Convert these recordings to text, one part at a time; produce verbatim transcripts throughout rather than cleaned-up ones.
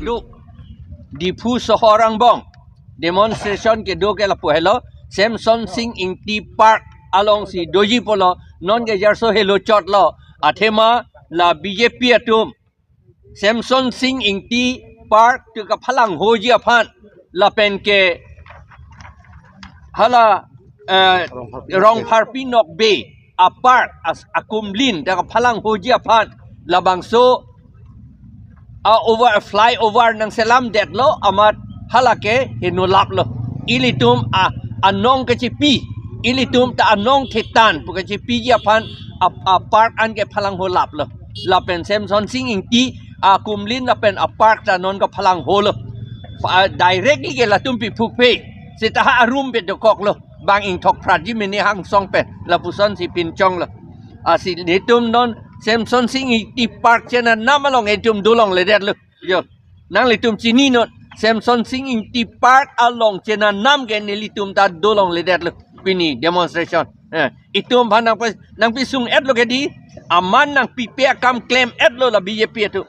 do, Diphu sohor angbong demonstration kedo ke lapu helo, Semson Sing Ingti Park alongsi doji pulo, non ke jarso helo chotlo, athema la B J P atum Semson Sing Ingti Park tu kaphalanghoji aphan, lapen ke hala, eh, Rongpharpi Nokbe a park as akumlin ta kaphalanghoji aphan, labangso a over, a flyover nangselamdetlo amat hala ke heno laplo. Ilitum a anong kachipi, ilitum ta anong thetan pu kachipiji aphan a, a park an ke phalangho laplo. Lapen Semson Sing Ingti akumlin lapen a park ta non kaphalangholo. Fa-, directly ke latum piphukpe. Seta ha a room pe dokoklo. Bang ingthok phratji mene hangsong pen. Lapusonsi pinchonglo. Lasi netum non Semson Sing Ingti Park chenanam along etum dolongledetlo. Jo. Nanglitum chininon, Semson Sing Ingti Park along chenanam ke nelitum ta dolongledetlo pini demonstration. Eh, itum aphan nangpi, nangpisung-etlo ke di, aman nangpipe akam klem-etlo la B J P atum.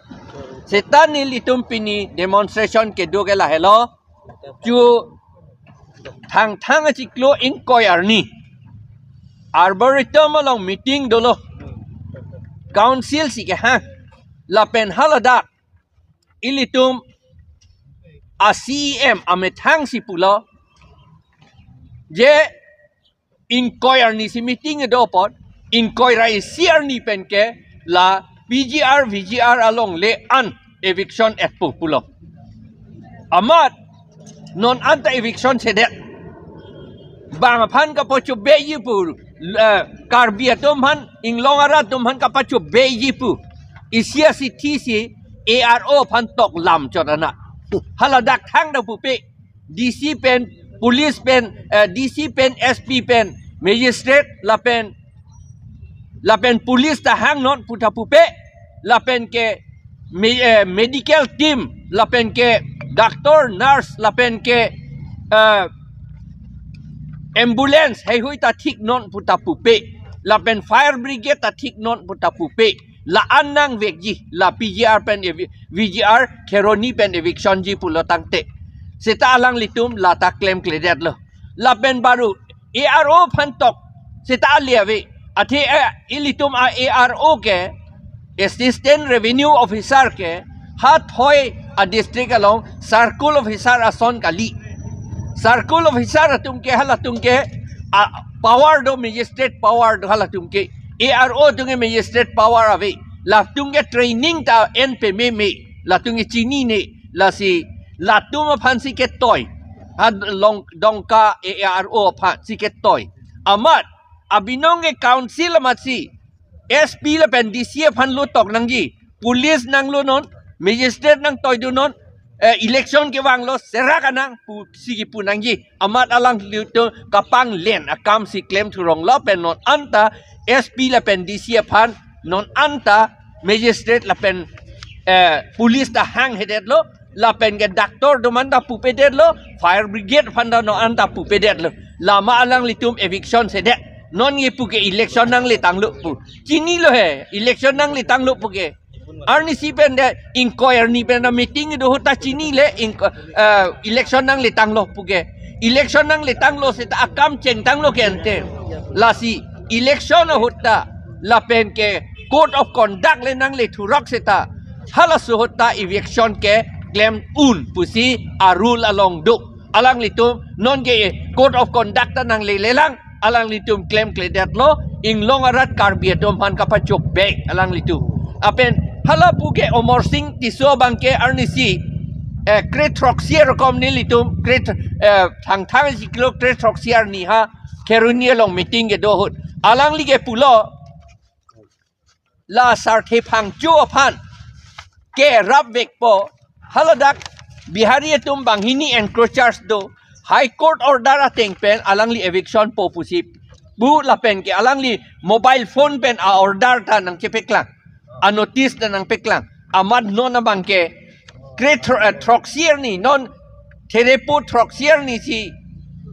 Seta nelitum pini demonstration kedo ke lahelo. Chu Thangthang achiklo ingkoi arni Arboretum along meeting dolo. Council si kehang. Lapen haladak ilitum a C E M amethang si pulo, je ingkoi arni si meeting do apot, ingkoi ra isi arni pen ke la P G R, V G R along le an eviction-etpo pulo. Amat non anta eviction sedet. Bang aphan kapachobeji pu, eh, Karbi atum aphan, inglong arat atum aphan kapachobeji pu. Isi asithi si A R O aphan tok lam chot ana. Haladak thangta pupe. D C pen, police pen, eh, D C pen, S P pen, magistrate lapen, lapen police ta hangnon pu ta pupe, lapen ke me-, eh, medical team, lapen ke doctor, nurse, lapen ke, eh, ambulance, heihui ta thiknon pu ta pupe, lapen fire brigade ta thiknon pu ta pupe, la an nangvekji, la P G R pen evi-, V G R, Kheroni pen eviction ji pulo tangte. Seta alanglitum lata klemkledetlo. Lapen baru A R O aphan tok seta ale ave. Athe, eh, ilitum a A R O ke, Assistant Revenue Officer ke, ha thoi a district along circle officer ason kali. Circle officer atum ke halatum ke, a, power do, magistrate power do halatum ke. A R O atum ke magistrate power ave. Latum ke training ta en pememe. Latum ke chinine. Lasi latum aphan si ketoi. Ha long dongka A R O aphan si ketoi. Amat abinong ke council amat si S P lapen D C aphan lo tok nangji. Police nanglonon, magistrate nangtoidunon, eh, election kevanglo serak anang pusi kipu nangji. Amat alanglitum kapanglen akam si klem thurong lapen non anta S P lapen D C aphan, non anta magistrate lapen, eh, police ta hanghedetlo, lapen ke doctor atum anta pupedetlo, fire brigade aphan ta non anta pupedetlo. Lama alanglitum eviction sedet. Non nge pu ke election nangletanglo pu. Chinilo he, election nangletanglo pu ke. Arnisi pen de ingkoi arni pen na meeting do ahut ta chinile ingko-, eh, election nangletanglo pu ke. Election nangletanglo seta akam chengtanglo ke ante. Lasi election ahut ta lapen ke code of conduct le nangle thurok seta halaso ahut ta eviction ke klem un pusi a rule along do. Alanglitum non ke code of conduct ta nanglelelang, alanglitum klemkledetlo, inglong arat Karbi atum aphan kapachobek alanglitum. Lapen hala pu ke Amarsing Tisso abang ke arnisi, eh, kre throksi arokom nelitum, kre th-, eh, Thangthang achiklo kre throksi arni ha Kheroni along meeting kedo ahut. Alangli ke pulo, la Sarthe Phangcho aphan kerapvekpo, haladak Bihari atum banghini encroachers do, High Court order ateng pen alangli eviction po pusi pu lapen ke alangli mobile phone pen a order ta nangchepeklang, a notice ta nangpeklang. Amat non abang ke kre thro-, eh, throksi arni, non therepo throksi arni si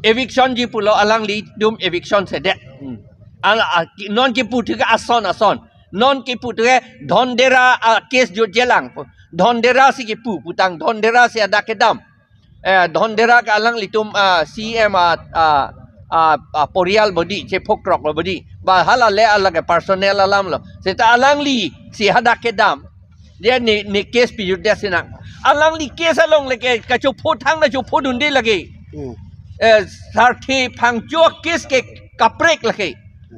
eviction ji pulo, alanglitum eviction sedet. Hmm. Ala, a, ki-, non kipu thik ason ason. Non kipu tu ke Dhondera a case jutjelang. Dhondera si kipu, putang Dhondera si hadak kedam. Eh, Dhondera ke alanglitum, ah, C M a, ah, ah, ah, porial bodi, chephok krok lo bodi. Ba hala le alage personal alam lo. Seta alangli si hadak kedam. Dia ne, ne case pijut dia sinang. Alangli case along leke kachopho thang na chophodunde lake. Hmm. Eh, Sarthe Phangcho case ke kaprek lake.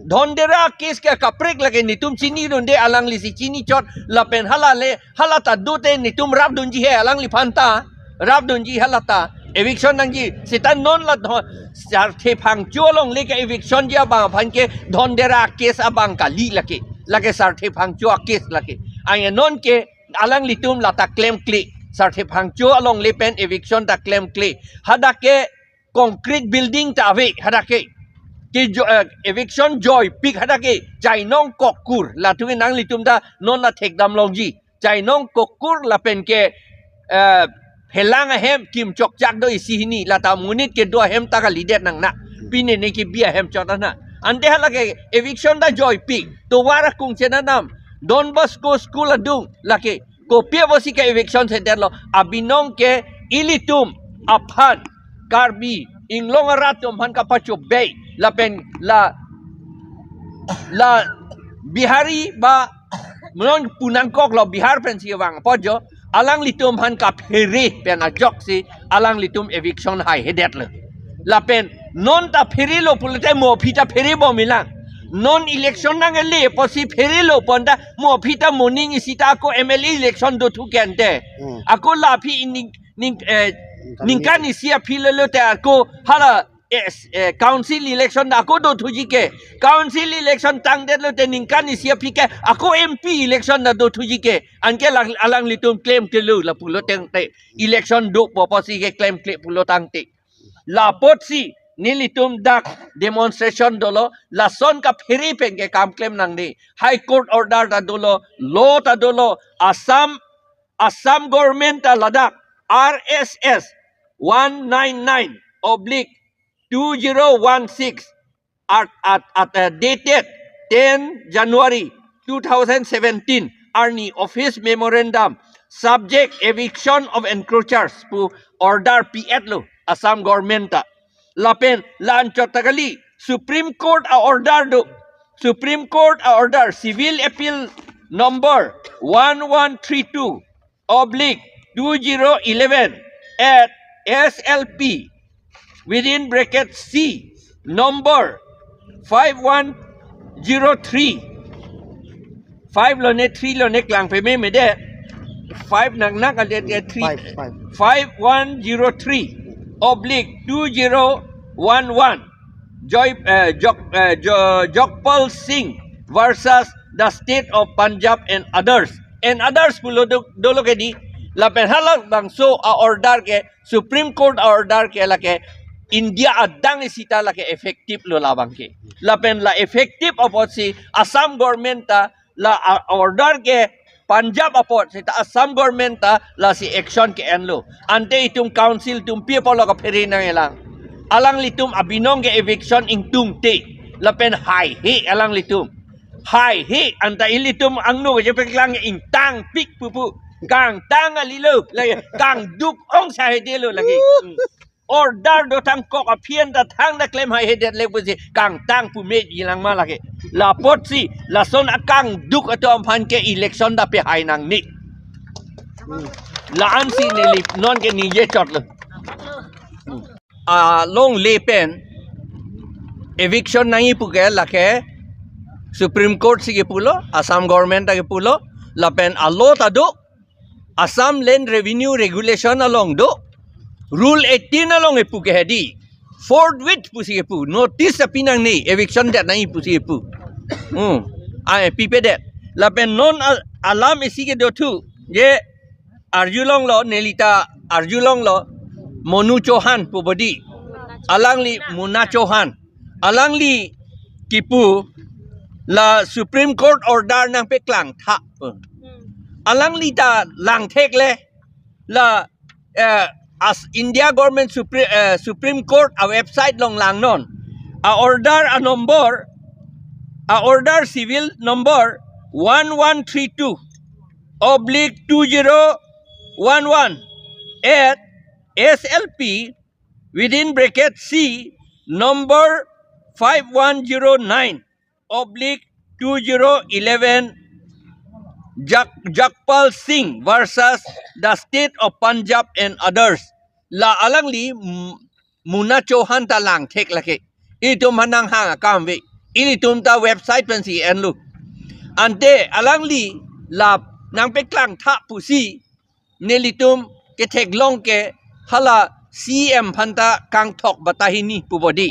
Dhondera case ke kaprek lake, netum chinidunde, alangli si chinichot lapen hala le, hala ta dote netum rapdunji he alangliphan ta, rapdunji hala ta, eviction nangji. Seta non la Dho-, Sarthe Phangcho along leke eviction ji abang aphan ke Dhondera case abang kali lake, lake Sarthe Phangcho case lake. Anke non ke alanglitum la ta klemkle, Sarthe Phangcho along le pen eviction ta klemkle. Hadak ke concrete building ta ave hadak ke. Ke jo, eh, eviction joipik hadak ke. Chainong kokur. Latum nanglitum ta non la thekdam longji. Chainong kokur lapen ke, eh, phelang ahem kim chokchak do isi hini. La ta monit kedo ahem ta kalidet nang na. Pine ne ke bi ahem chot na. Ante hala ke eviction ta joipik. Tovar akung chenanam. Don Bosco School adung lake. Kopi apotsi ke eviction center lo, abinong ke ilitum aphan, Karbi Anglong arat atum aphan kapachobei, lapen la, la Bihari ba, non punangkok lo, Bihar pensi vang apot jo, alanglitum aphan kaphere pen ajoksi alanglitum eviction haihedet lo. Lapen non ta phere lo pulote mo aphi ta phere bom ilang. Non election nang ele apotsi phere lo pon ta mo aphi ta moning isi ta ako M L A election dothu ke ante. Hmm. Ako la aphi in ning, ning, eh, ningkan isi aphi lelo te ako hala, eh, s-, eh, council election ta ako dothuji ke. Council election tangdet lo te ningkan isi aphi ke ako M P election ta dothuji ke. Anke lang, alanglitum klemkle lo la pulo tangte. Election dopo apotsi ke klemkle pulo tangte. La apotsi nelitum dak demonstration dolo, lason kaphere pen ke kam klem nangne. High Court order ta dolo, law ta dolo, Assam, Assam government ta ladak R S S one nine nine oblique two zero one six at, at, at, uh, dated ten January two thousand seventeen arni office memorandum subject eviction of encroachers pu order pi-et lo Assam government ta. Lapen la anchot ta kali Supreme Court a order do. Supreme Court a order civil appeal number one one three two oblique two zero eleven at S L P within bracket C number five one zero three. Five lo ne three lo ne klang peme mede. Five nang nang adet ke three. Five, five. Five one zero three oblique two zero one one. Joy, eh, Jog, eh, Jo-, Jogpal Singh versus the State of Punjab and others. And others pulo do, dolo ke di. Lapen halabangso a order ke Supreme Court a order ke lake India adang isi ta lake effective lo labang ke. Lapen la effective apotsi Assam government ta la a order ke Punjab apot seta Assam government ta lasi action ke-en lo. Ante itum council atum pi apot lo kaphere nang elang. Alanglitum abinong ke eviction ingtungte. Lapen haihe alanglitum. Haihe anta ilitum angno ke jepeklang ingtangpik pupu. Kangtang alilo. Lagi kangduk ong sahedelo lagi. Hmm. Order dotang kok aphi anta thangta klem haihedet le pusi kangtang pu me jilang ma lake. La apotsi, lason akangduk atum aphan ke election ta pehai nangne. La ansi neli non ke ningje chot lo. Alongle pen eviction nangji pu ke lake Supreme Court si kepulo, Assam government ta kepulo, lapen a law ta do, Assam Land Revenue Regulation along do, Rule eighteen along epu ke hedi. Forthwith pusi epu. Notice api nangne, eviction det nangji pusi epu. Hmm. Ai, pipedet. Lapen non al-, alam isi ke dothu. Je arjulonglo, nelita arjulonglo. Monu Chauhan pu bodi. Alangli Muna Chauhan. Alangli kipu la Supreme Court order nangpeklang tha. Alangli ta langthek le la, eh, as India government Supre-, eh, Supreme Court a website along langnon. A order a number, a order civil number one one three two oblique two zero one one at S L P within bracket C number five one zero nine oblique two zero eleven, Jak Jagpal Singh versus the State of Punjab and others. La alangli, mm, Muna Chauhan ta langthek lake. Ilitum aphan nanghang akam ave. Ilitum ta website pensi enlo. Ante alangli la nangpeklang tha pusi nelitum ketheklong ke hala C M aphan ta kangthok bata hini pu bodi.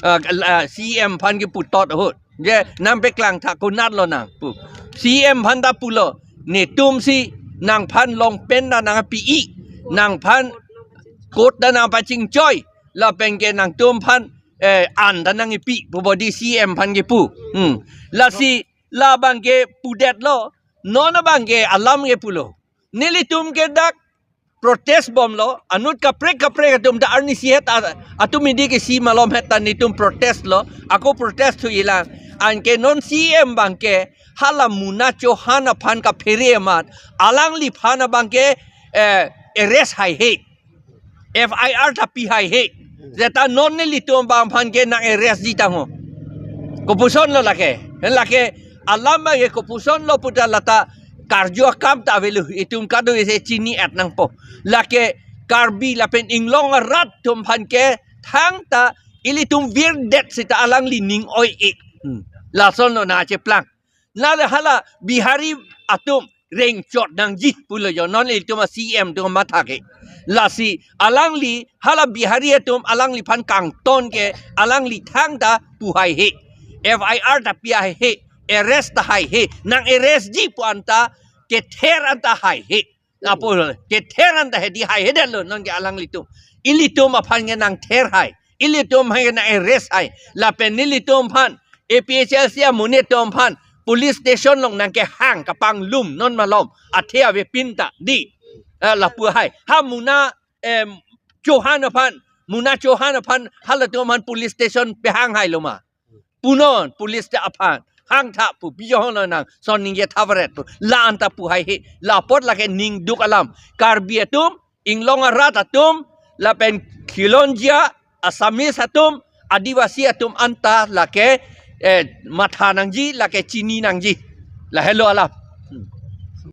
Ah, ah, C M aphan ke putot ahut. Je nangpeklang tha konat lonang pu. C M aphan ta pulo. Netum si nangphan long pen ta nangpi-i. Nangphan coat ta nangpachingchoi. Lapen ke nangtum aphan, eh, an ta nangpi pu bodi C M aphan kepu. Hmm. Lasi labang ke pudetlo. Non abang ke alam ke pulo. Nelitum ke dak protest bomlo, anut kaprek kaprek atum ta arnisi het a-, atum midi ke si malom het ta netum protest lo, ako protest thu ilang. Anke non C M abang ke hala Muna Chauhan aphan kaphere amat, alangliphan abang ke, eh, arrest haihe. F I R ta pi haihe. Seta non nelitum abang aphan ke nang arrest ji tangho. Kopuson lo lake. Lake alam abang ke kopuson lo pu ta lata karju akam ta avelo, itum kado-isi chini-et nangpo. Lake Karbi lapen inglong arat atum aphan ke thangta ilitum virdet seta alangli ning oi-e. Hmm. Lason lo nangcheplang. Nale hala Bihari atum rengchot nangji pulo jo, non ilitum a-C M atum matha ke. Lasi alangli hala Bihari atum alangliphan kangton ke alangli thangta pu haihe. F I R ta pi haihe, arrest ta haihe, nang arrest ji pu anta kether anta haihe. Apo kether anta hedi haihedetlo non ke alanglitum. Ilitum aphan ke nangther hai. Ilitum aphan ke nang arrest hai. Lapen nelitum aphan A P H L C amonit atum aphan police station along nangkehang kapanglum non malom. Athe avepin ta di. Eh, lapu hai. Ha Muna, em, Chauhan aphan, Muna Chauhan aphan halatum aphan police station pehang hailo ma? Punon police ta aphan hang tha pu, bijong lo nang son ningje tha varet pu. La anta pu haihe. La apot lake ning duk alam. Karbi atum, inglong arat atum, lapen khilonjia Assamese atum, Adivasi atum anta lake, eh, matha nangji, lake chini nangji. Lahelo alam.